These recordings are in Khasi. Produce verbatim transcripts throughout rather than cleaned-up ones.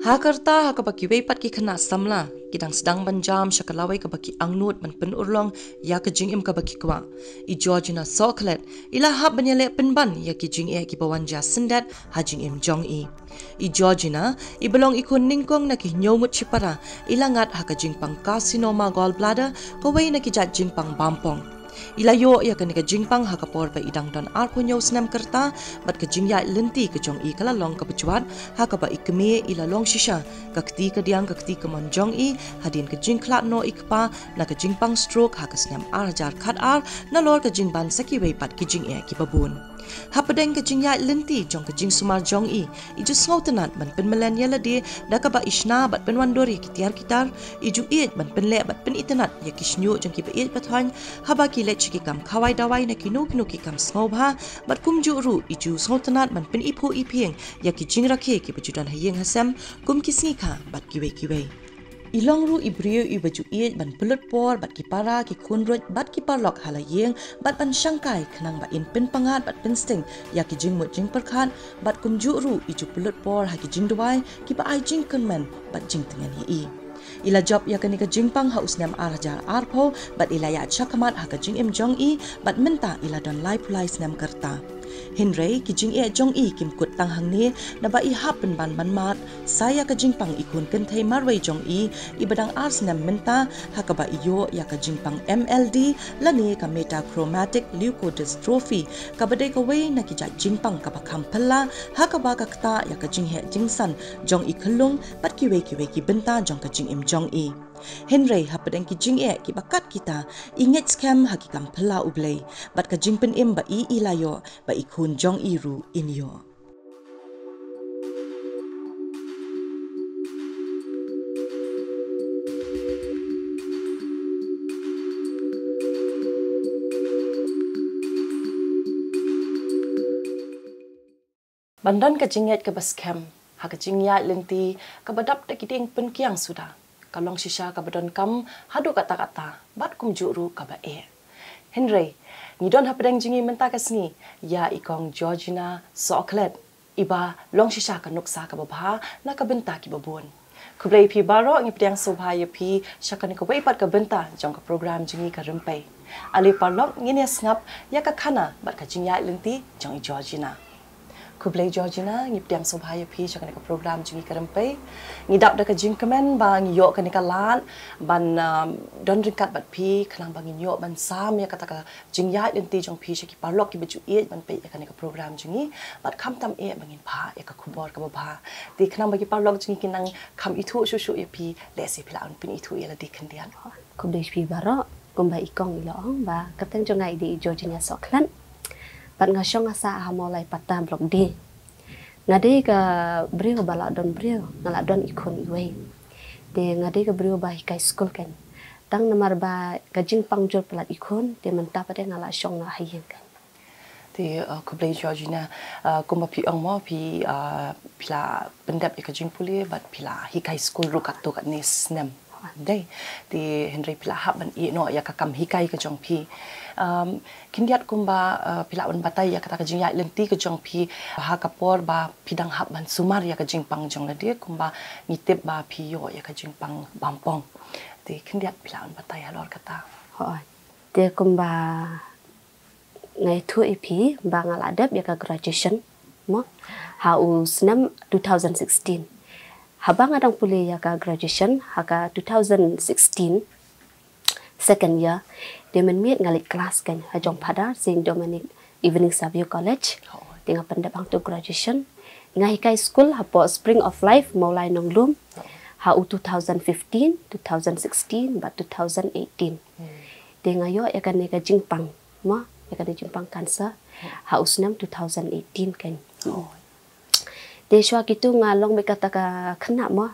Ha ka rta ha kaba kiwei pat ki khynnah samla ki dang sdang ban jam sha ka lawei kaba ki angnud ban pynurlong ïa ka jingim kaba ki kwah, i Georgina Sohkhlet i la hap ban ïaleh pynban ïa ki jingeh kiba wan jia syndet ha jingim jong i. I Georgina, iba long i khun nyngkong na ki hynñiew ngut shipara, i la ngat ha ka jingpang carcinoma gallbladder, kawei na ki jait jingpang bampong. I la ïoh ïa kane ka jingpang ha ka por ba i dang don arphew hynñiew snem ka rta, bad ka jingïaid lynti ka jong i ka la long kaba jwat, ha kaba i kmie i la long shisha ka kti kadiang ka kti kamon jong i, hadien ka jingkhlad noh i kpa na ka jingpang stroke ha ka snem ar hajar khatar, nalor ka jingban sa kiwei pat ki jingeh kiba bun. Hapdeng ka jingïaid lynti jong ka jingsumar jong i, i ju sngewtynnat ban pynmlien ïa lade da kaba i shna bad pynwandur ïa ki tiar ki tar, i ju ïeit ban pynleh bad pynitynnat ïa ki shñiuh jong kiba ïeit ba thoiñ, haba ki leit sha ki kam khawai dawai na kino kino ki kam sngewbha, bad kumjuh ruh i ju sngewtynnat ban pyniphuh iphieng ïa ki jingrakhe kiba ju don ha ïing ha sem, kum ki sngi kha bad kiwei kiwei. I long ruh i briew iba ju ïeit ban pynlut por bad ki para ki khun ruh bad ki paralok ha la ïing, bad ban shangkai khnang ba in pynpangad bad pynsting ïa ki jingmut jingpyrkhat, bad kumjuh ruh i ju pynlut por ha ki jingduwai kiba ai jingkyrmen bad jingtngen ïa i. I la jop ïa kane ka jingpang ha u snem ar hajar arphew, bad i la ïaid shakhmat ha ka jingim jong i, bad mynta i la don laiphew lai snem ka rta. Hynrei ki jingeh jong i kim kut tang hangne, naba i hap pynban ban mad sa ïa ka jingpang i khun kynthei marwei jong i, iba dang ar snem mynta, ha kaba i ïoh ïa ka jingpang M L D, lane ka metachromatic leukodystrophy, kaba dei kawei na ki jait jingpang kaba kham phylla, ha kaba ka ktah ïa ka jingheh jingsan jong i khyllung, bad kiwei kiwei ki bynta jong ka jingim jong i. Hynrei hapdeng ki jingeh kiba kat kita, i ngeit skhem ha ki kam phylla U Blei, bad ka jingpynim ba i i la ïoh, ba i khun jong i ruh in ïoh. Ban don ka jingngeit kaba skhem ha ka jingïaid lynti kaba dap da ki dieng pynkiang suda, ka long shisha kaba donkam haduh katta katta, bad kumjuh ruh kaba eh. Hynrei ngi don hapdeng jong ngi mynta ka sngi ïa i Kong Georgina Sohkhlet, iba long shisha ka nuksa kaba bha na ka bynta kiba bun. Khublei phi baroh, ngi pdiang sngewbha ïa phi sha kane kawei pat ka bynta jong ka program jong ngi Ka Rympei. Ale paralok, ngin ïa sngap ïa ka khana bad ka jingïaid lynti jong i Georgina. Khublei Georgina, ngi pdiang sngewbha ïa phi sha kane ka program jong ngi Ka Rympei. Ngi dap da ka jingkmen ba ngi ïoh kane ka lad ban, um, don ryngkat bad phi, khnang ba ngin ïoh ban sam ïa kata ka jingïaid lynti jong phi sha ki paralok kiba ju ïeit ban peit ïa kane ka program jong ngi, bad khamtam eh ba ngin phah ïa ka khubor kaba bha. Te khnang ba ki paralok jong ngi kin nang kham ithuh shuh shuh ïa phi, lehse phi lah ban pynithuh ïa lade khyndiat. Khublei phi baroh, kumba i Kong i la ong ba kyrteng jong nga i dei i Georgina Sohkhlet. Bad nga shong nga sah ha Mawlai Patta Block D. Nga dei ka briew ba la don briew, nga la don i khun iwei. Te nga dei ka briew ba hikai skul kan. Tang namar ba ka jingpang jur palat i khun, te mynta pat nga la shong noh ha ïing kan. Te, uh, khublei Georgina, uh, kumba phi ong mo, phi, uh, phi la pyndep ïa ka jingpule, bad phi la hikai skul ruh katto katne snem. Dei, te hynrei phi la hap ban ïeh noh ïa ka kam hikai ka jong phi. Um, khyndiat kumba, uh, phi lah ban batai ïa kata ka jingïaid lynti ka jong phi, ha ka por ba phi dang hap ban sumar ïa ka jingpang jong lade, kumba ngi tip ba phi ïoh ïa ka jingpang bampong. Te khyndiat phi lah ban batai halor kata. Hooid. Te kumba nga ïathuh ïa phi ba nga la dep ïa ka graduation, mo, ha u snem two thousand sixteen. Haba nga dang pule ïa ka graduation ha ka two thousand sixteen, second year, te mynmiet nga leit klas kan ha jong Phadar Saint Dominic Evening Savio College. Te nga pyndep hangto graduation. Nga hikai skul hapoh Spring of Life, Mawlai Nonglum, ha u two thousand fifteen, two thousand sixteen bad two thousand eighteen. Te nga ïoh ïa kane ka jingpang, mo, ïa kane jingpang cancer ha u snem two thousand eighteen kan. Te shuwa kitu nga long beit kata ka khynnah, mo,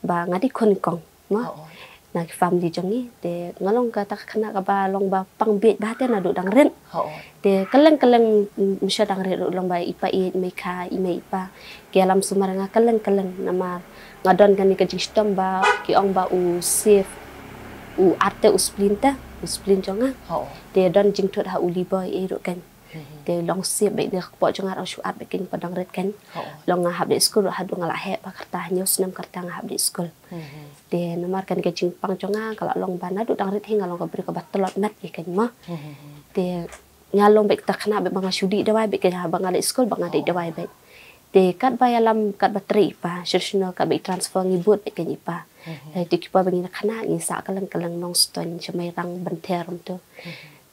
ba nga dei khun kong, mo, na ki family jong ngi. Te nga long kata ka khynnah kaba long ba pang bieit bha te naduh dang rit. Te kylleng kylleng, mm, sha dang rit ruh long ba i pa i mei kha, i mei i pa ki ïalam sumar ïa nga kylleng kylleng, namar nga don kane ka jingshitom ba ki ong ba u sieve, u ar te u spleen te, u spleen jong nga. Te don jingthut ha u liver ei ruh kan. Te long sip bad de ka kpoh jong nga dang shu at bad kane ka dang rit kan. Long nga hap leit skul ruh haduh nga la heh ba kata hynñiew snem kata nga hap leit skul. Te namar kane ka jingpang jong nga ka la long ba naduh dang rit hi nga long ka briew kaba tlot met ïa kan mo. Te nga long bad kata khynnah bad ba nga shu dih dawai bad kane haba nga leit skul ba nga dih dawai bad. Te katba ïalam katba trei i pa, shisha katba i transfer ngi bud bad kane i pa. Te ki pa ba ngi na khynnah ngi sah kylleng kylleng Nongstoiñ sha Mairang Bynthei rum tu.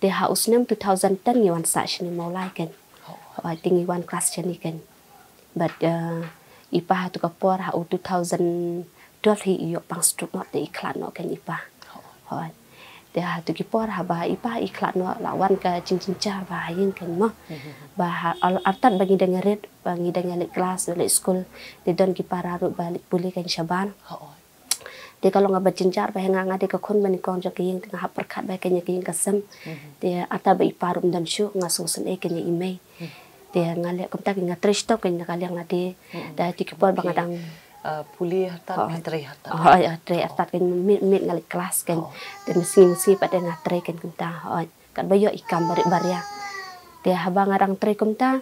Te ha u snem two thousand ten ngi wan sah shane Mawlai kan. Hooid, te ngi wan klas shane kan. Bad i pa ha tu ka por ha u two thousand twelve hi i ïoh pang stroke noh te i khlad noh kan i pa. Hooid. Te ha tu ki por haba i pa i khlad noh la wan ka jingjynjar ba ha ïing kan mo. Ba ha artat ba ngi dang rit ba ngi dang leit klas leit skul. Te don ki para ruh ba leit pule kan shabar. Te ka long kaba jynjar ba ha nga nga dei ka khun ba nyngkong jong ka ïing te nga hap pyrkhat ba ha ka ïing ka sem. Te artat ba i pa ruh ym don shuh nga sngewsynei kan ïa i mei. Te nga leh kumta kan nga trei shitom kan na ka liang lade. Da tu ki por ba nga dang pule harta nga trei harta. Hooid, trei artat kan miet miet nga leit klas kan. Te mynsngi mynsngi pat nga trei kan kumta. Hooid. Katba ïoh i kam barit baria. Te haba nga dang trei kumta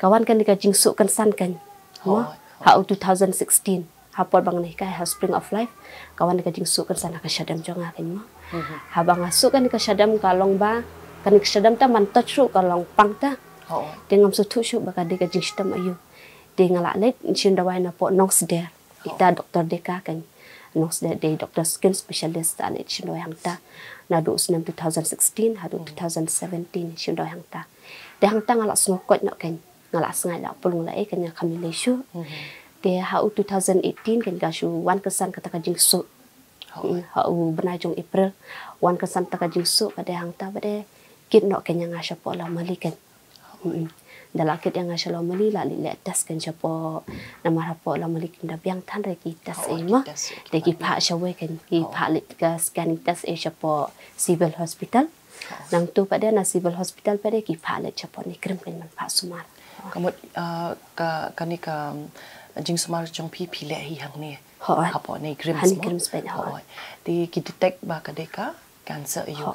ka wan kane ka jingsuk kynsan kan. Mo ha u two thousand sixteen ha por ba nga hikai ha Spring of Life ka wan ka jingsuk kynsan ha ka shadem jong nga kan mo. Haba nga suk kane ka shadem ka long ba kane ka shadem ta man touch ruh ka long pang ta. Te ngam sngewthuh shuh ba ka dei ka jingshitom aïu. Te nga la leit shin dawai napoh Nongsder. Ita doktor dei ka kan Nongsder dei doktor skin specialist ta leit shin dawai hangta. Naduh u snem two thousand sixteen haduh two thousand seventeen shin dawai hangta. Te hangta nga la sngew koit noh kan nga la sngew la pulung la ei kan nga kham ïaleh shuh. Te ha u two thousand eighteen kan ka shu wan kynsan kata ka jingsuk. Ha u bnai jong April wan kynsan kata ka jingsuk ka dei hangta ba dei kit noh kan nga shapoh Lawmali kan. Da la kit ïa nga sha Lawmali la leit leh test kan shapoh namar hapoh Lawmali kim da biang than re ki test ei mo. Te ki phah shawei kan ki phah leit ka scanning test ei shapoh Civil Hospital. Nangtu pat de na Civil Hospital pat de ki phah leit shapoh NEIGRIHMS kan ban phah sumar. Ka mut ka kane ka jingsumar jong phi phi leh hi hangne. Hooid. Hapoh NEIGRIHMS mo. Hooid. Te ki detect ba ka dei ka cancer aïu.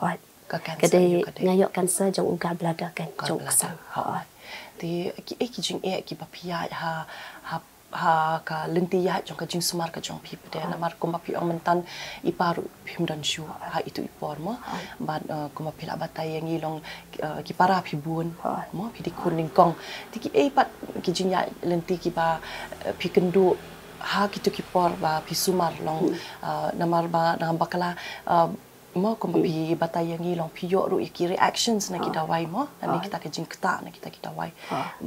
Ka cancer aïu ka dei. Nga ïoh cancer jong u gallbladder kan jong u ksang. Hooid. Te ki ei ki jingeh kiba phi ïaid ha ha ha ka lynti ïaid jong ka jingsumar ka jong phi pat de namar kumba phi ong mynta i pa ruh phim don shuh ha itu i por mo. Bad kumba phi la batai ïa ngi long ki para phi bun mo phi dei khun nyngkong. Te ki ei pat ki jingïaid lynti kiba phi kynduh ha kitu ki por ba phi sumar long namar ba nangam bakla mo kumba phi batai ïa ngi long phi ïoh ruh ïa ki reactions na ki dawai mo na kita ki jingktah na kita ki dawai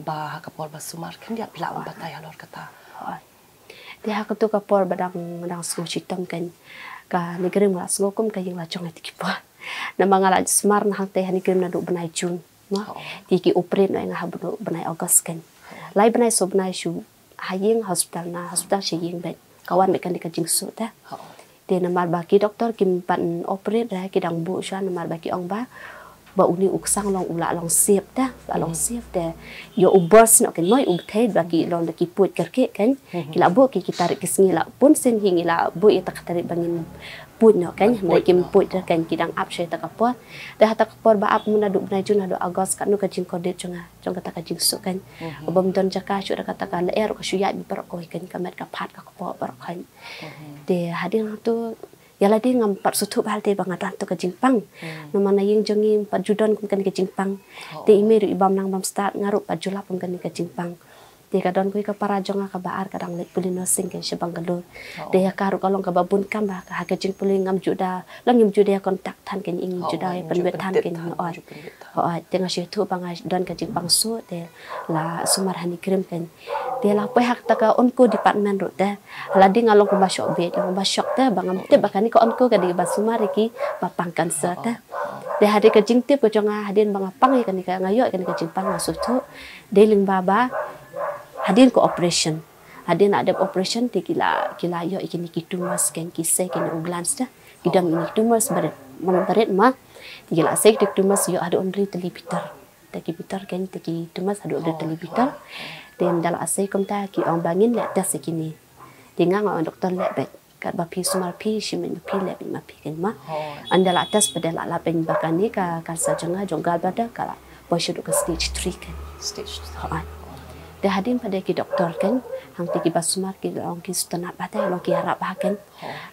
ba ha ka por ba sumar khyndiat phi lah ban batai halor kata. Te ha katu ka por ba dang dang sngew shitom kan ka NEIGRIHMS nga la sngew kum ka ïing la jong ïa ki por. Namar nga la sumar na hangta ha NEIGRIHMS naduh bnai June. Mo ki ki operate noh ïa nga ha bnai August kan. Lai bnai so bnai shu ha ïing hospital na hospital sha ïing bad ka wan bad kane ka jingsuk te. Te namar ba ki doktor kim pat operate re ki dang buh shuwa namar ba ki ong ba ba une u ksang long u la long sep te la long sep te. Ïoh u burst noh kan mo u bthei ba ki long da ki puid kyrkieh kan ki la buh ki ki tarik ki sngi la bun sien hi ngi la buh ïa ta ka tarik ba ngin puid noh kan hynrei kim puid re kan ki dang ap shuwa ïa ta ka por. Te ha ta ka por ba ap mynta naduh bnai June haduh August katno ka jingkordit jong nga jong kata ka jingsuk kan. Bym don jaka shuh da kata ka lyer ka shu ïaid baroh kawei kan ka met ka phad ka kpoh baroh kan. Te hadien hangtu ïa lade ngam pat sngewthuh ba ha lade ba nga don tu ka jingpang. Namar na ïing jong ngi ngim pat ju don kum kane ka jingpang. Te i mei ruh i bym nang bym stad nga ruh pat ju lap kum kane ka jingpang. Te ka don kawei ka para jong nga kaba ar ka dang leit pule nursing kan sha Bangalore. Te ïa ka ruh ka long kaba bun kam ba ha ka jingpule ngam ju da long ngim ju da ïa contact than kan ïa ngim ju da ïa pynbeit than kan ïa ot. Hooid te nga sngewthuh ba nga don ka jingpang shuh te la sumar ha NEIGRIHMS kan. Te la poi ha kata ka onco department ruh te. Lade nga long kumba shoh beit long kumba shoh te ba ngam tip ba kane ka onco ka dei ba sumar ïa kiba pang cancer te. Te hadien ka jingtip ka jong nga hadien ba nga pang ïa kane ka nga ïoh ïa kane ka jingpang nga sngewthuh. Dei lyngba ba hadien ka operation. Hadien la dep operation te ki la ki la ïoh ïa kine ki tumors kan ki sei kine u glands te. Ki dang ïa ki tumors barit man barit ma. Te ki la sei ki tumors ïoh haduh hynriew tylli bitar. Te ki bitar kan te ki tumors haduh hynriew tylli bitar. Te ynda la sei kumta ki ong ba ngin leh test ïa kine. Te nga nga ong doktor leh beit. Katba phi sumar phi shimet ma phi leh beit ma phi kan ma. Ynda la test pat de la lap beit ba kane ka cancer jong nga jong gallbladder ka la Poi sha ka stage three kan. Stage three. Hooid. Te hadien pat de ki doktor kan, hangta kiba sumar ki long ki sngewtynnat bha te, long ki ïarap bha kan.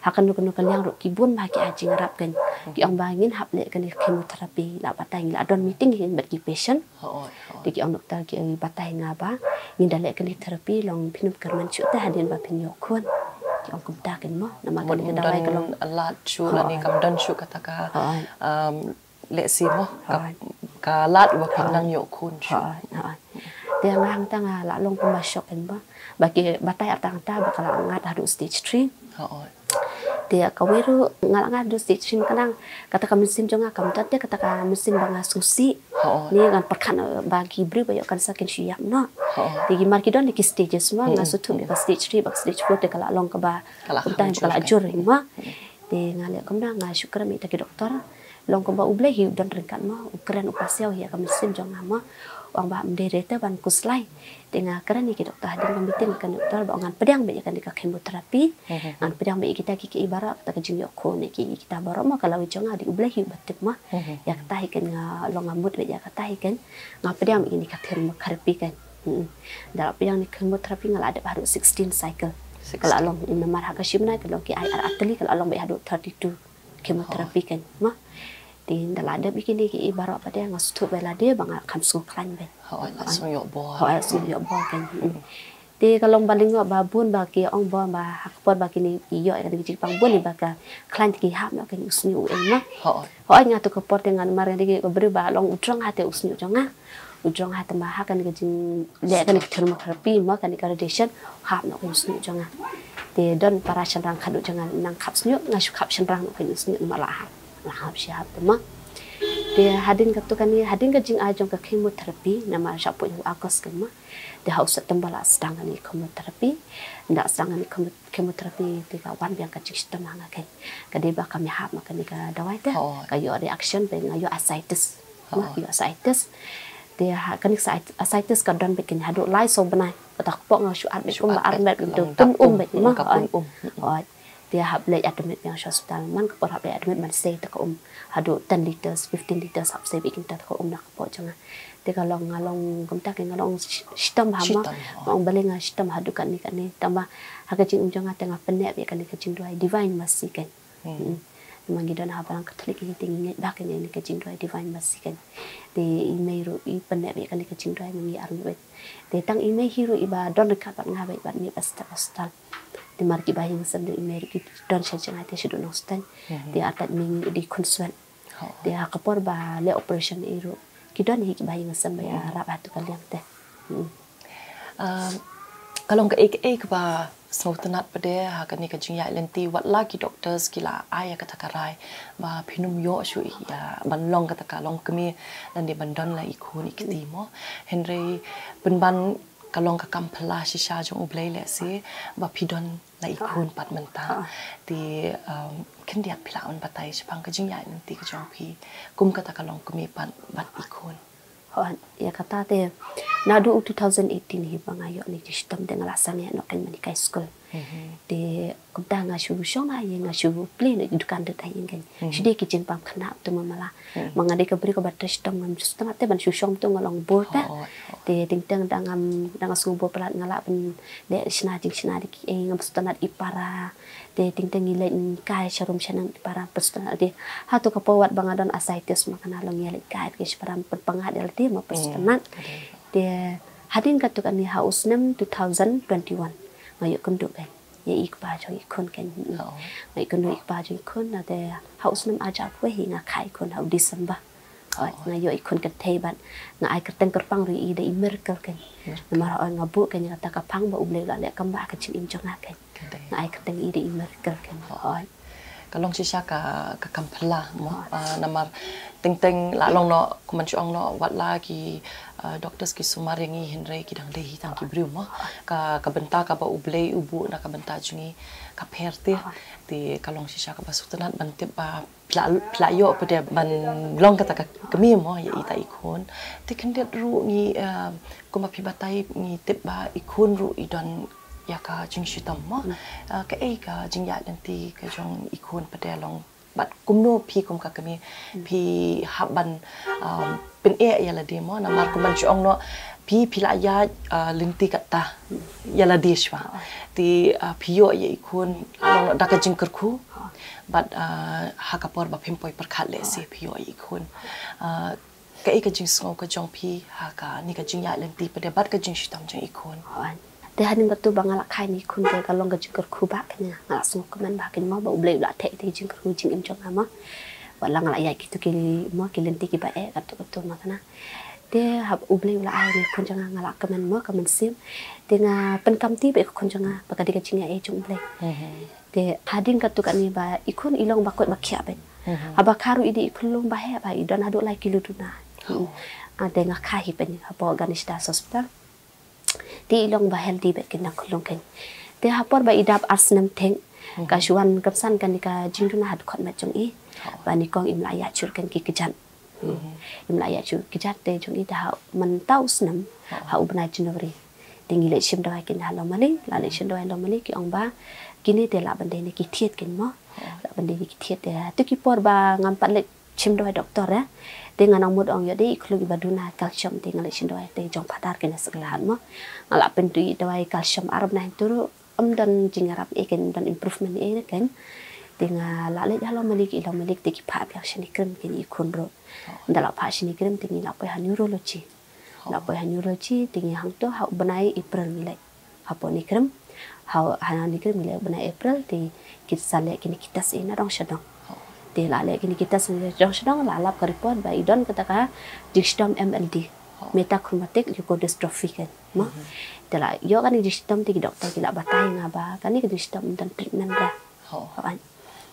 Ha kano kano ka liang ruh ki bun bha ki ai jingïarap kan. Ki ong ba ngin hap leh kane ka chemotherapy, la batai ngi la don meeting hi bad ki patient. Hooid, hooid. Te ki ong doktor ki ong batai nga ba ngin da leh kane ka therapy long phin ym kyrmen shuh te hadien ba phin ïoh khun. Ki ong kumta kan mo. Namar kane ka dawai ka long. Lad shuh lane kam don shuh kata ka, um, lehse mo, ka, ka lad ba phin nang ïoh khun shuh. Te nga hangta nga la long kumba shock kan ba. Ba ki batai arta hangta ba ka la ngat haduh stage three. Te kawei ruh nga la ngat haduh stage three, ma ka nang kata ka mynsiem jong nga kam don te kata ka mynsiem ba nga sngewsih. Ni ngan pyrkhat ba ki briew ba ïoh cancer kin shu ïap noh. Te ki mar ki don ki stages mo, nga sngewthuh ba ka stage three ba ka stage four te ka la long kaba kumta ka la jur hi mo. Te nga leh kumno, nga shu kren ïa kita ki doktor. Long kumba U Blei hi u don ryngkat mo, u kren u pasiaw ïa ka mynsiem jong nga mo. U ong ba ym dei re te ban khuslai. Te nga kren ïa ki doktor, hadien ka meeting ka doktor ba ngan pdiang beit ïa kane ka chemotherapy. Ngan pdiang beit ïa kita kiei kiei baroh, kata ka jingïoh khun ïa ki, kita baroh mo, ka lawei jong nga dei U Blei hi uba tip mo. Ïa kata hi kan nga long nga mut beit ïa kata hi kan. Nga pdiang beit ïa kane ka chemotherapy kan. Hmm. Da la pdiang ïa kane ka chemotherapy nga la dep haduh sixteen cycle. Ka la long, namar ha ka shi bnai ka long ki ai ar ar tylli, ka la long beit haduh thirty-two chemotherapy kan mo. Te da la dep ïa kine kiei baroh pat de nga sngewthuh ba lade ba nga kham sngew khlaiñ beit. Hooid, la sngew ïoh bor. Hooid, la sngew ïoh bor kan. Hmm. Te ka long ba lyngkot ba bun ba ki ong bor ba ha ka por ba kine ki ïoh ïa kane ka jingpang bun ba ka khlaiñ te ki hap noh kan u shñiuh u eng mo. Hooid. Hooid, nga tu ka por te nga namar nga dei ka briew ba long u jrong ha te u shñiuh jong nga. U jrong ha te ma ha kane ka jingleh kane ka chemotherapy mo, kane ka radiation, hap noh ka u shñiuh jong nga. Te don para shynrang khadduh jong nga nang khap shñiuh, nga shu khap shynrang noh ka u shñiuh namar la hap. La hap shi hap te mo. Te hadien katu kane, hadien ka jingai jong ka chemotherapy, namar shapoh jong u August kan mo. Te ha u September la sdang kane chemotherapy. Nda sdang kane chemo-, chemotherapy te ka wan biang ka jingshitom ha nga kan. Ka dei ba kam ïahap ma kane ka dawai te. Ka ïoh reaction bad nga ïoh ascites. Nga ïoh ascites. Te ha kane ka ascites ka don beit kan haduh lai saw bnai. Kata ka por nga shu at beit kumba ar minit, pun um beit mo. Hooid. Te hap leit admit biang sha hospital, man ka por hap leit admit ban sei ta ka um. Haduh ten liters, fifteen liters hap sei beit kata ka um na ka por jong nga. Te ka long nga long kumta ka nga long shi-, shitom bha mo. Nga ong balei nga shitom haduh katne katne. Tangba ha ka jingim jong nga te nga pynneh beit ïa kane ka jingduwai Divine Mercy kan. Hmm. Namar ngi don ha balang Katholik hi te ngi ngeit bha kane ka jingduwai Divine Mercy kan. Te i mei ruh i pynneh beit ïa kane ka jingduwai ma ngi ar ngut beit. Te tang i mei hi ruh iba don ryngkat bad nga beit bad ngi ba step hospital. Te mar kiba ïing sem de i mei ruh ki don sha jngai te sha duna Nongstoiñ. Te artat i mei ngi dei khun swet. Te ha ka por ba leh operation i ruh ki don hi kiba ïing sem ba ïarap ha tu ka liang te. Hmm. Um, ka long kaei kaei kaba sngewtynnat pat de ha kane ka jingïaid lynti, wat la ki doctors ki la ai ïa kata ka rai ba phin ym ïoh shuh ïa ban long kata ka longkmie lane ban don la i khun i kti mo. Hynrei pynban ka long ka kam phylla shisha jong U Blei lehse ba phi don la i khun pat mynta. Te, um, khyndiat phi lah ban batai shaphang ka jingïaid lynti ka jong phi kum kata ka longkmie pat bad i khun. Hooid, ïa kata te naduh u two thousand eighteen hi ba nga ïoh ïa kane ka shitom te nga la sangeh noh kein ban hikai skul. Te kumta nga shu shong na ïing, nga shu plie na dukan dei ha ïing kein. Shu dei ki jingpang khynnah tu ma mala. Ma nga dei ka briew kaba trei shitom, ngam shu sngewtynnat te ban shu shong tu nga long bor te. Te teng teng da ngam, da nga sngew bor palat nga lah ban leh shna jingshna dei kiei, ngam sngewtynnat i para. Te teng teng ngi leit kai sha rum sha nang i para, ngam sngewtynnat. Te ha tu ka por wat ba nga don ascites ma kane long ngi leit kai ki sha para, pynpang dei lade, ngam sngewtynnat. Te hadien katu kane ha u snem two thousand twenty-one nga ïoh kynduh kein ïa i kpa jong i khun kein. Nga ïoh kynduh i kpa jong i khun, te ha u snem ar hajar arphew wei hi nga kha i khun ha u December. Hooid, nga ïoh i khun kynthei bad nga ai kyrteng kyrpang ruh ïa i da i Miracle kein. Namar hooid nga buh kein ïa kata ka phang ba U Blei u la leh kam ba ha ka jingim jong nga kein. Nga ai kyrteng ïa i da i Miracle kein. Hooid. Ka long shisha ka, ka kam phylla mo. Ah, namar teng teng la long noh, kumban shu ong noh, wat la ki, ah, doctors ki sumar ïa ngi hynrei ki dang dei hi tang ki briew mo. Ka, ka bynta kaba U Blei u buh na ka bynta jong ngi ka pher te. Te ka long shisha kaba sngewtynnat ban tip ba phi la, phi la ïoh pat de ban long kata ka kmie mo ïa ita i khun. Te khyndiat ruh ngi, ah, kumba phi batai ngi tip ba i khun ruh i don ïa ka jingshitom mo. Ah, kaei ka jingïaid lynti ka jong i khun pat de long Bad kumno phi kum ka kmie phi hap ban, um, pyneh ïa lade mo, namar kumban shu ong noh phi, phi la ïaid, uh, lynti kata ïa lade shuwa. Te, uh, phi ïoh ïa i khun, uh, da ka jingkyrkhu. Bad, uh, ha ka por ba phim poi pyrkhat lehse phi ïoh ïa i khun. Uh, kaei ka jingsngew ka jong phi ha kane ka jingïaid lynti pat de bad ka jingshitom jong i khun? Te hadien katu ba nga la kha ïa i khun te ka long ka jingkyrkhu ba kane, nga la sngewkmen ba kane mo, ba U Blei u la theh ïa ka jingkyrkhu jingim jong nga mo. Wat la nga la ïaid kito ki mo, ki lynti kiba eh katu katu mo kane. Te haba U Blei u la ai ïa i khun jong nga, nga la kmen mo, ka mynsiem. Te nga pyndonkam te ba i khun jong nga ba ka dei ka jingïaid jong U Blei. Te hadien katu kane ba i khun i long ba koit ba khiah beit. Haba kha ruh i dei i khyllung ba heh, ba i don haduh lai kilo duna. Ah, te nga kha hi pat hapoh Ganesh Das Hospital. Te i long ba healthy beit kane, dang khyllung kane. Te ha por ba i dap ar snem theng, ka shu wan kynsan kane ka jingduna ha dkhot met jong i. Ba nyngkong im lah ïaid shuh kane ki kjat. Im lah ïaid shuh kjat te jong i te ha mynta u snem, ha u bnai January. Te ngi leit shim dawai kane ha Lawmali, la leit shim dawai Lawmali ki ong ba kine te lah ban dei ne ki thied kane mo. Lah ban dei ne ki thied te. Te ki por ba ngam pat leit shim dawai doktor, eh. Te nga nang mut ong ïoh dei i khyllung iba duna calcium, te nga leit shim dawai te jong Phatar kane Saklahan mo. Nga la pyndonkam dawai calcium ar bnai, hynrei ym don jingïarap ei kane, ym don improvement ei kane. Te nga la leit ha Lawmali, ki Lawmali te ki phah biang shane krim kane i khun ruh. Ynda la phah shane krim te ngi la poi ha neurology. La poi ha neurology, te ngi hangto ha u bnai April ngi leit. Hapoh ne krim, ha, ha ne krim ngi leit u bnai April, te ki sa leh kine ki test i na dong sha dong. Te la leh kine ki test i na dong sha dong, la lap ka report ba i don kata ka jingshitom M L D, metachromatic leukodystrophy kane mo. Te la ïoh kane ka jingshitom te ki doktor ki la batai nga ba kane ka jingshitom ym don treatment re. Hooid.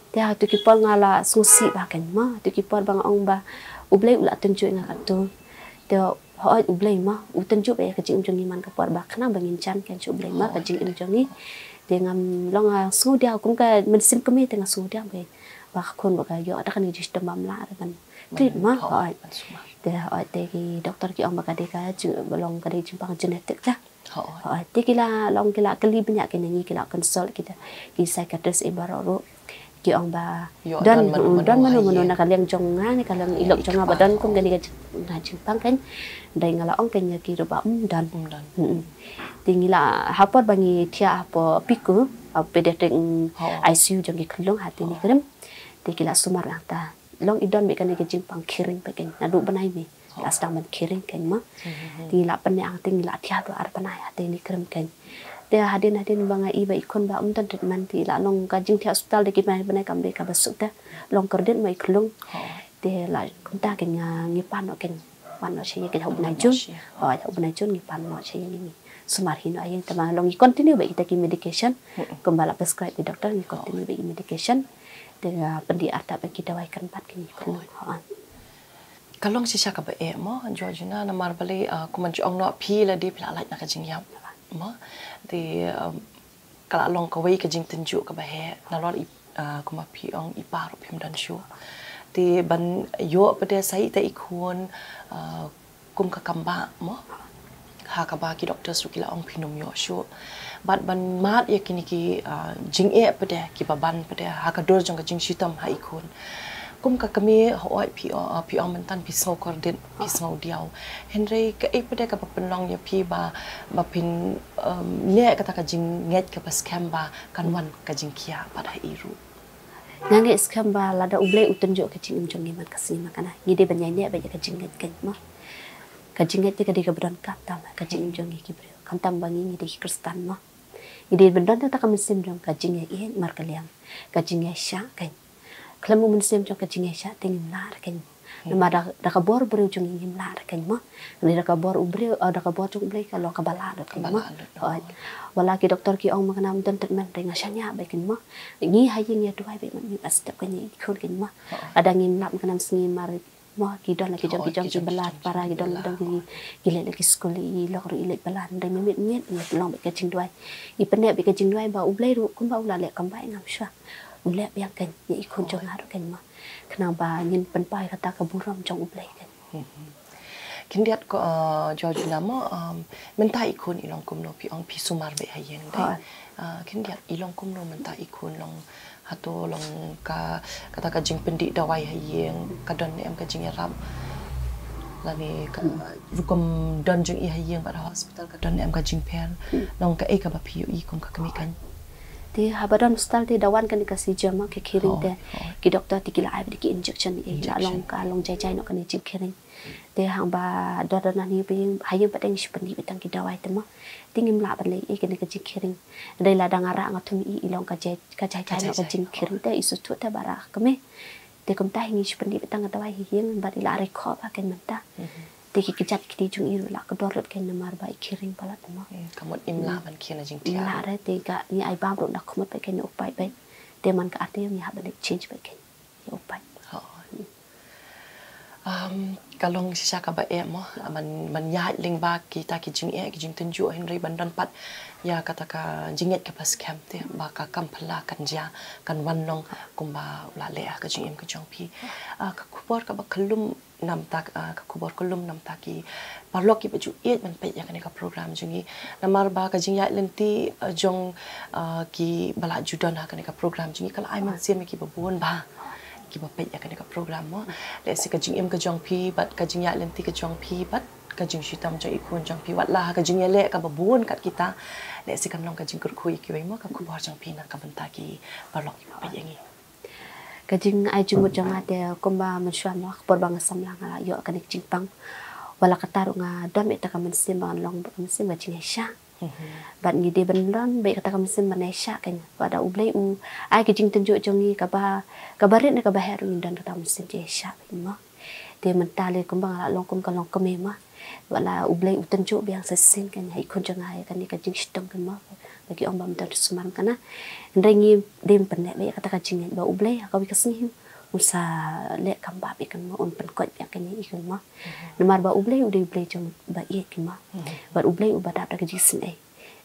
Te ha tu ki por nga la sngewsih ba kane mo, ha tu ki por ba nga ong ba U Blei u la tynjuh ïa nga katu. Te hooid U Blei mo u tynjuh ba ïa ka jingim jong ngi man ka por ba khnang ba ngin jan kane sha U Blei mo, ka jingim jong ngi. Te ngam long, nga sngewdiaw kum ka mynsiem kmie te nga sngewdiaw ba ka khun ba ka ïoh da kane ka jingshitom bym lah re ban treat mo. Hooid. Te hooid te ki doktor ki ong ba ka dei ka jing, ba long ka dei jingpang genetic te. Hooid. Te ki la long, ki la kylli bniah kine, ngi ki la consult kita ki psychiatrist i baroh ruh. Ki ong ba don, don mano mano na ka liang jong nga ne ka liang i lok jong nga ba don kum kane ka jing, na jingpang kane. Dei nga la ong kane ïa ki ruh ba ym don. Te ngi la ha por ba ngi thiah hapoh PICU, ha pediatric, mm, I C U jong ki khyllung ha te ne krim. Te ki la sumar ïa nga ta. Long i don beit kane ka jingpang kheiñ pat kane naduh bnai May. La sdang ban kheiñ kane mo. Te ngi la pyneh ang te ngi la thiah haduh ar bnai ha te ne krim kane. Te hadien hadien ba nga i ba i khun ba ym don treatment te la long ka jingthiah hospital da ki bnai bnai kam dei kaba suk te. Long kordit mo i khyllung. Te la kumta kane nga ngi pan noh kane. Wan noh sha ïing kane ha u bnai June. Hooid, ha u bnai June ngi pan noh sha ïing, ngi sumar hi noh ha ïing, te ma long ngi continue beit kita ki medication. Kumba la prescribe ki doktor ngi continue beit ki medication. Te nga pyndih artat beit ki dawai kynbat kane i khyllung. Hooid. Ka long shisha kaba eh mo Georgina, namar balei, ah, kumban ju ong noh phi lade phi la lait na ka jingïap mo. Te, um, ka la long kawei ka jingtynjuh kaba heh nalor i, ah, kumba phi ong i pa ruh phim don shuh. Te ban ïoh pat de sa ïa ita i khun, ah, kum ka kam ba mo, ha kaba ki doctors ruh ki la ong phin ym ïoh shuh. Bad ban mad ïa kine ki, ah, jingeh pat de kiba ban pat de ha ka dur jong ka jingshitom ha i khun. Kum ka kmie hooid phi, ah, phi ong mynta phi sngew kordit, phi sngew diaw. Hynrei kaei pat de kaba pynlong ïa phi ba, ba phin, um, leh kata ka jingngeit kaba skhem ba kan wan ka jingkhiah pat ha i ruh? Nga ngeit skhem ba lada U Blei u tynjuh ka jingim jong ngi man ka sngi man ka na, ngi dei ban ïaineh beit ïa ka jingngeit kane mo. Ka jingngeit te ka dei kaba donkam tam ha ka jingim jong ngi ki briew. Khamtam ba ngi ngi dei ki Khristan mo. Ngi dei ban don kata ka mynsiem jong ka jingïaieit markylliang, ka jingïaishah kane. Khlem u mynsiem jong ka jingïaishah te ngim lah re kane mo. Namar da, da ka bor briew jong ngi ngim lah re kane mo. Ngi da ka bor u briew, eh, da ka bor jong U Blei ka long kaba lah lut kane mo. Hooid. Wat la ki doktor ki ong ma kane ym don treatment te nga shaniah beit kane mo. Ngi ha ïing ïa duwai beit, mut ngi ba step kane i khun kane mo. Lada ngim lap ma kane sngi mar mo ki don la ki jong ki jong ki bylla para, ki don la ki jong ki, ki leit la ki skul, i lok ruh i leit bylla, hynrei mynmiet ngi long beit ka jingduwai. I pynneh beit ka jingduwai ba U Blei ruh kumba u la leh kam bai ngam shuwa, u leh biang kane ïa i khun jong nga ruh kane mo. Khnang ba ngin pynpaw ïa kata ka burom jong U Blei kane. Khyndiat ko, uh, Georgina mo, um, mynta i khun i long kumno, phi ong phi sumar beit ha ïing dei. Uh, khyndiat i long kumno mynta i khun, long Hato long ka, kata ka jingpyndih dawai ha ïing ka don ne em ka jingïarap? Lane ka rukom don jong i ha ïing bad ha hospital ka don ne em ka jingpher? Long kaei kaba phi ïohi kum ka kmie kane? Te haba don hospital te da wan kane ka seizure ma, ka khihriñ te, ki doktor te ki la ai bad ki injection, eh, la long ka long jai jai noh kane jingkhihriñ. Te hangba don don nangne ha ïing, ha ïing pat te ngi shu pyndih beit tang ki dawai te ma. Te ngim lah ban leh ei kane ka jingkhihriñ. Hynrei lada nga rah nga thum i, i long ka jai, ka jai jai noh ka jingkhihriñ te i sngewthuh te ba rah ka kmie. Te kumta hi ngi shu pyndih beit tang ka dawai ha ïing bad i la rai khoh bha kane mynta. Te ki kjat kti jong i ruh la kdor lut kane namar ba i khihriñ palat te ma. Ka mut im lah ban khie na jingthiah. Im lah re te ka ngi ai bam ruh da khmut beit kane u paip beit. Te man ka ar taïew ngi hap ban leit change beit kane u paip. Um, ka long shisha kaba eh mo, ban, ban ïaid lyngba kita ki jingeh, ki jingtynjuh, hynrei ban don pat ïa kata ka jingngeit kaba skhem te ba ka kam phylla kan jia, kan wan long kumba u la leh ha ka jingim ka jong phi. Ah, ka khubor kaba khlum namta, ah, ka khubor khlum namta ki paralok kiba ju ïeit ban peit ïa kane ka program jong ngi. Namar ba ka jingïaid lynti, ah, jong, ah, kiba la ju don ha kane ka program jong ngi ka la ai mynsiem ïa kiba bun bha kiba peit ïa kane ka program mo. Lehse ka jingim ka jong phi bad ka jingïaid lynti ka jong phi bad ka jingshitom jong i khun jong phi, wat la ha ka jingïaleh kaba bun kat kita, lehse kan long ka jingkyrkhu ïa kiwei mo. Ka khubor jong phi na ka bynta ki paralok kiba peit ïa ngi. Ka jingai jingmut jong nga te kumba mynshuwa mo, ka por ba nga samla nga la ïoh kane ka jingpang. Wat la katta ruh nga don beit ïa kata ka mynsiem ba ngan long beit ka mynsiem ka jingïaishah. Bad ngi dei ban don beit ïa kata ka mynsiem ban ïaishah kane. Wat la U Blei u ai ka jingtynjuh jong ngi kaba, kaba rit ne kaba heh ruh ngin don ïa kata ka mynsiem jingïaishah beit mo. Te mynta lei kumba nga la long kum ka longkmie mo, wat la U Blei u tynjuh biang sa shisien kane ha i khun jong nga ïa kane ka jingshitom kane mo. Ba ki ong ba ym don sumar kane. Hynrei ngi dei ban pynneh beit ïa kata ka jingngeit ba U Blei ha kawei ka sngi un sa leh kam bap ïa kane mo, un pynkoit ïa kane ïa kane mo. Namar ba U Blei u dei U Blei jong ba ïeit kane mo. Bad U Blei uba dap da ka jingsngewsih.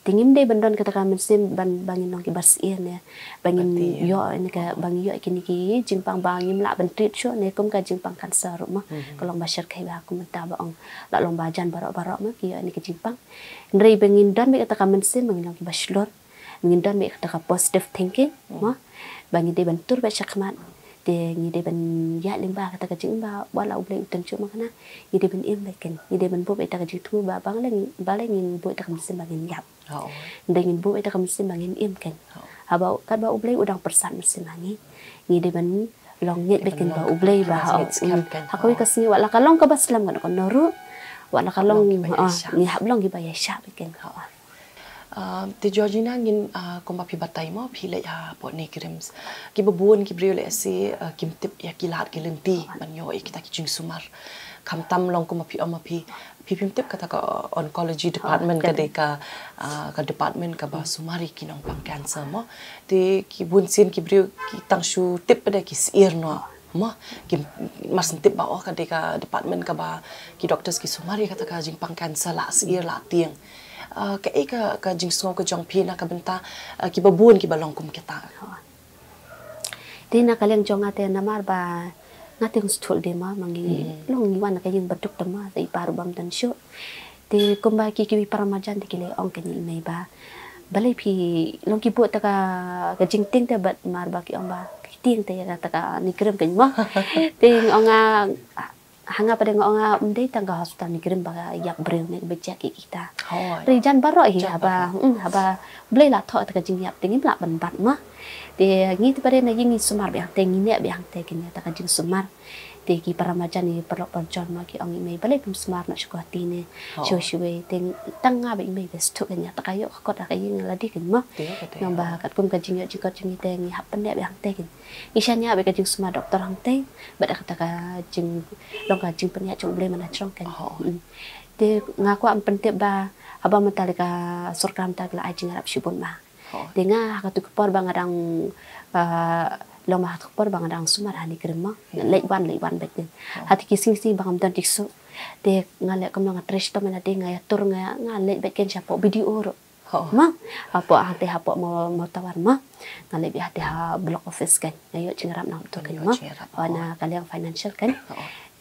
Te ngim dei ban don kata ka mynsiem ban, ba ngin long kiba syier ne ba ngin ïoh ne ka, ba ngin ïoh kine ki jingpang ba ngim lah ban treat shuh ne kum ka jingpang cancer ruh mo. Ka long ba shyrkhei bha kum mynta ba ong la long ba jan baroh baroh mo ki ïoh ne ka jingpang. Hynrei ba ngin don beit kata ka mynsiem ba ngin long kiba shlur. Ba ngin don beit kata ka positive thinking mo. Ba ngin dei ban tur beit shakhmat. Te ngi dei ban ïaid lyngba kata ka jingim ba wat la U Blei u tynjuh mo kane. Ngi dei ban im beit kane. Ngi dei ban buh beit kata ka jingthmu ba balei, balei ngin buh kata ka mynsiem ba ngin ïap. Ngi dei ngin buh beit kata ka mynsiem ba ngin im kane. Haba katba U Blei u dang pyrsad mynsiem ha ngi, ngi dei ban long ngeit beit kane ba U Blei ba ha kawei ka sngi wat la ka long kaba slem kano kano ruh, wat la ka long, ngi hap long kiba ïaishah beit kane. Ah, te Georgina, ngin, ah, kumba phi batai mo, phi leit hapoh NEIGRIHMS. Kiba bun ki briew lehse, ah, kim tip ïa ki lad ki lynti ban ïoh ïa kita ki jingsumar. Khamtam long kumba phi ong ma phi, phi phim tip kata ka oncology department ka dei ka, ah, ka department kaba sumar ïa ki nongpang cancer mo. Te ki bun sien ki briew ki tang shu tip pat de ki syier noh mo. Ki mar shu tip ba oh ka dei ka department kaba ki doctors ki sumar ïa kata ka jingpang cancer la syier la tieng. Ah, kaei ka, ka jingsngew ka jong phi na ka bynta, ah, kiba bun kiba long kum kita? Te na ka liang jong nga te namar ba nga te nga sngewthuh de ma, ma ngi long ngi wan na ka ïing ba duk te ma, te i pa ruh bym don shuh. Te kumba ki, ki para marjan te ki la ong kane i mei ba balei phi long ki buh kata ka, ka jingtieng te bad mar ba ki ong ba ki tieng te ïa kata ka NEIGRIHMS kane ma. Te nga ong nga, ha nga pat de nga ong nga ym dei tang ka hospital NEIGRIHMS ba ïap briew ne ba jia ki kita. Hynrei jan baroh hi haba, mm, haba Blei la thoh kata ka jingïap te ngim lah ban bat ma. Te ngi te pat de na ïing ngi sumar beit hangte, ngi neh beit hangte kane kata ka jingsumar. Te ki para marjan, ki paralok parajor ma ki ong i mei balei phim sumar noh sha kawei te ne, sha shuwa te, tang nga bad i mei ba sngewthuh kane kata ka ïoh ka kot ha ka ïing lade kane ma. Namar ba katkum ka jingïoh jingkot jong ngi te ngi hap pynneh beit hangte kane. Ngi shaniah beit ka jingsumar doktor hangte bad kata ka jing, long ka jingpynïaid jong U Blei man la jrong kane. Te nga kwah ban pyntip ba haba mynta lei ka sorkar mynta ka la ai jingïarap shibun ma. Te nga ha katu ka por ba nga dang, ah, long ma ha katu ka por ba nga dang sumar ha NEIGRIHMS ma, leit wan leit wan beit kane. Ha kiti ki sngi sngi ba ngam don jingsuk te nga leh kumno, nga trei shitom ïa lade, nga ïatur, nga, nga leit beit kane shapoh BDO ruh ma, hapoh hangte hapoh Mawtawar ma. Nga leit beit hangte ha block office kane, nga ïoh jingïarap na uto kane ma. Na ka liang financial kane.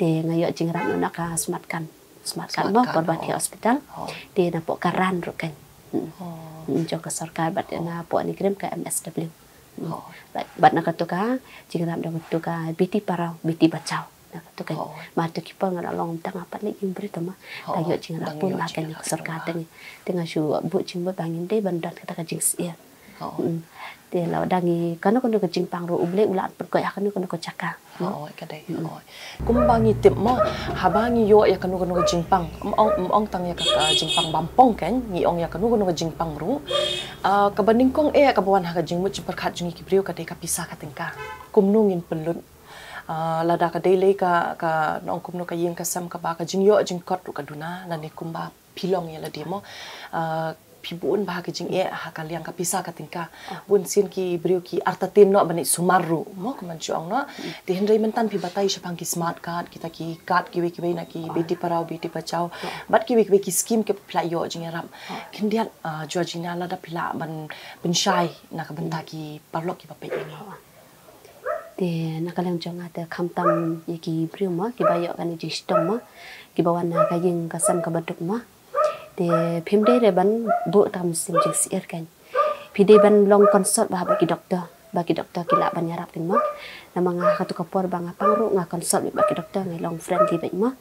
Te nga ïoh jingïarap na ka SMART card, SMART card ma, Parbhati Hospital. Te napoh ka RAN ruh kane. Jong ka sorkar bad napoh NEIGRIHMS ka MSW. Bad na katu ka jingïarap da katu ka Beti Padhao Beti Bachao. Na katu ka ma tu ki por nga la long tang pat leh ïing briew tu ma. Ta ïoh jingïarap pun la ka sorkar tang. Te nga shu buh jingmut ba ngin dei ban don kata ka jingsyier. Te la dang i kano kano ka jingpang ruh U Blei u la pynkoit ha kano kano ka jaka. Hooid, ka dei, hooid. Kumba ngi tip mo, haba ngi ïoh ïa kano kano ka jingpang, ym ong, ym ong tang ïa ka, ka jingpang bampong kan, ngi ong ïa kano kano ka jingpang ruh. Ah, kaba nyngkong eh, kaba wan ha ka jingmut jingpyrkhat jong ngi ki briew ka dei ka pisa ka tyngka. Kumno ngin pynlut. Ah, lada ka dei lei ka, ka, ong kumno ka ïing ka sem kaba ka jingïoh jingkot ruh ka duna, lane kumba phi long ïa lade mo. Ah, phi bun bha ka jingeh ha ka liang ka pisa ka tyngka. Bun sien ki briew ki artatien noh ban ïa sumar ruh mo, kumban shu ong noh. Te hynrei mynta phi batai shaphang ki smart card, kita ki card kiwei kiwei na ki Beti Padhao Beti Bachao. Bad kiwei kiwei ki scheme ki phi la ïoh jingïarap. Khyndiat, ah, Georgina, lada phi lah ban pynshai na ka bynta ki paralok kiba peit ïa ngi. Te na ka liang jong nga te khamtam ïa ki briew mo, kiba ïoh kane jingshitom mo, kiba wan na ka ïing ka sem kaba duk mo. Te phim dei re ban buh tang mynsiem jingsyier kan. Phi dei ban long consult bha bad ki doktor, ba ki doktor ki lah ban ïarap kan mo. Namar nga ha katu ka por ba nga pang ruh nga consult bad ki doktor, nga long friendly bad mo.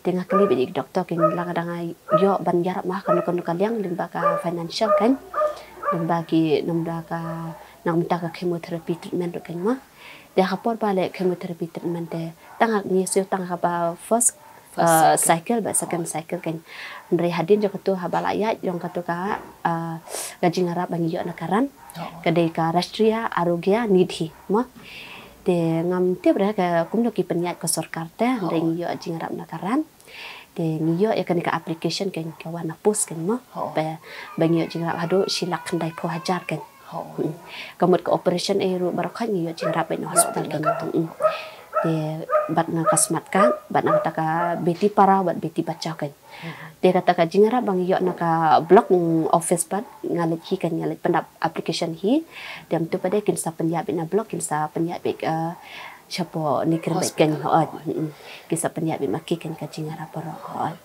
Te nga kylli bad ki doktor kan, lada nga ïoh ban ïarap mo ha kano kano ka liang lyngba ka financial kan. Lyngba ki, lyngba ka, na ka bynta ka chemotherapy treatment ruh kan mo. Te ha ka por ba leh chemotherapy treatment te tang ngi siew tang kaba first, first, uh, cycle, cycle bad second cycle kan. Hynrei hadien jong katu haba la ïaid jong katu ka, uh, ka jingïarap ba ngi ïoh na ka ran. Ka dei ka Rashtriya Arogya Nidhi mo. Te ngam tip re ka kumno ki pynïaid ka sorkar te, hynrei ngi ïoh jingïarap na ka ran. Te ngi ïoh ïa kane ka application kan, ka wan na post kan mo. Ba, ba ngi ïoh jingïarap haduh shi lak khyndai phew hajar kan. Ka mut ka operation eh ruh baroh khoit ngi ïoh jingïarap bad na hospital kan. Te bad na ka smart card, bad na kata ka Beti Padhao bad Beti Bachao kan. Te kata ka jingïarap ba ngi ïoh na ka block, mm, office pat nga leit hi kan, nga leit pyndap application hi. Te mynta pat de kin sa pynïaid beit na block, kin sa pynïaid beit, eh, shapoh ne kren beit kan. Hooid. Kin sa pynïaid beit ma ki kan ka jingïarap baroh. Hooid.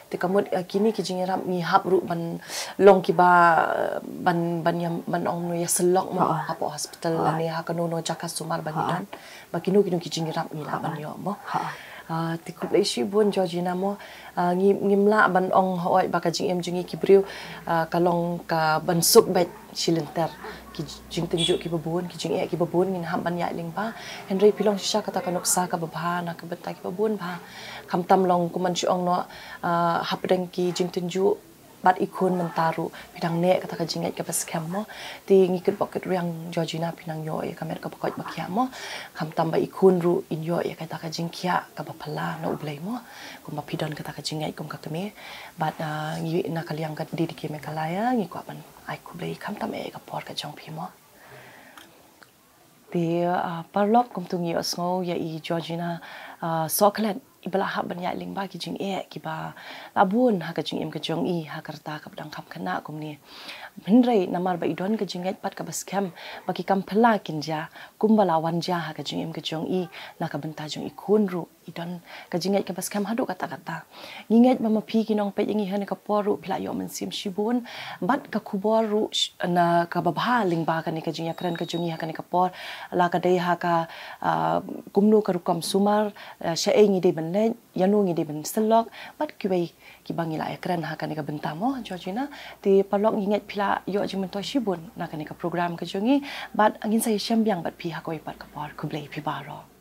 Te ka mut, eh, kine ki jingïarap ngi hap ruh ban long kiba, eh, ban, ban ïa, ban ong ïa syllok mo hapoh hospital lane ha kano kano jaka sumar ba ngi don. Ba kino kino ki jingïarap ngi lah ban ïoh mo. Ah, te khublei shibun Georgina mo. Ah, ngi, ngim lah ban ong hooid ba ka jingim jong ngi ki briew, ah, ka long ka ban suk beit shi lynter. Ki jingtynjuh kiba bun, ki jingeh kiba bun ngin hap ban ïaid lyngba. Hynrei phi long shisha kata ka nuksa kaba bha na ka bynta kiba bun bha. Khamtam long kumban shu ong noh, ah, hapdeng ki jingtynjuh bad i khun mynta ruh phi dang neh kata ka jingngeit kaba skhem mo. Te ngi kitbok kitrwiang Georgina phi nang ïoh ïa ka met kaba koit ba khiah mo. Khamtam ba i khun ruh in ïoh ïa kata ka jingkhiah kaba phylla na U Blei mo. Kumba phi don kata ka jingngeit kum ka kmie. Bad, ah, ngi na ka liang ka D D K Meghalaya ngi kwah ban ai khublei khamtam eh ïa ka por ka jong phi mo. Te, ah, paralok, kumto ngi ïohsngew ïa i Georgina, ah, Sohkhlet, iba la hap ban ïaid lyngba ki jingeh kiba la bun ha ka jingim ka jong i ha ka rta kaba dang kham khynnah kumne. Hynrei namar ba i don ka jingngeit pat kaba skhem ba ki kam phylla kin jia, kumba la wan jia ha ka jingim ka jong i na ka bynta jong i khun ruh. I don ka jingngeit kaba skhem haduh katta katta. Ngi ngeit ba ma phi ki nongpeit ïa ngi ha kane ka por ruh phi la ïoh mynsiem shibun bad ka khubor ruh sh-, na kaba bha lyngba kane ka jingïakren ka jong ngi ha kane ka por, la ka dei ha ka, ah, kumno ka rukom sumar, ah, shaei ngi dei ban leit, ïano ngi dei ban syllok bad kiwei kiba ngi la ïakren ha kane ka bynta mo Georgina. Te paralok, ngi ngeit phi la ïoh jingmyntoi shibun na kane ka program ka jong ngi bad ngin sa ïashem biang bad phi ha kawei pat ka por. Khublei phi baroh.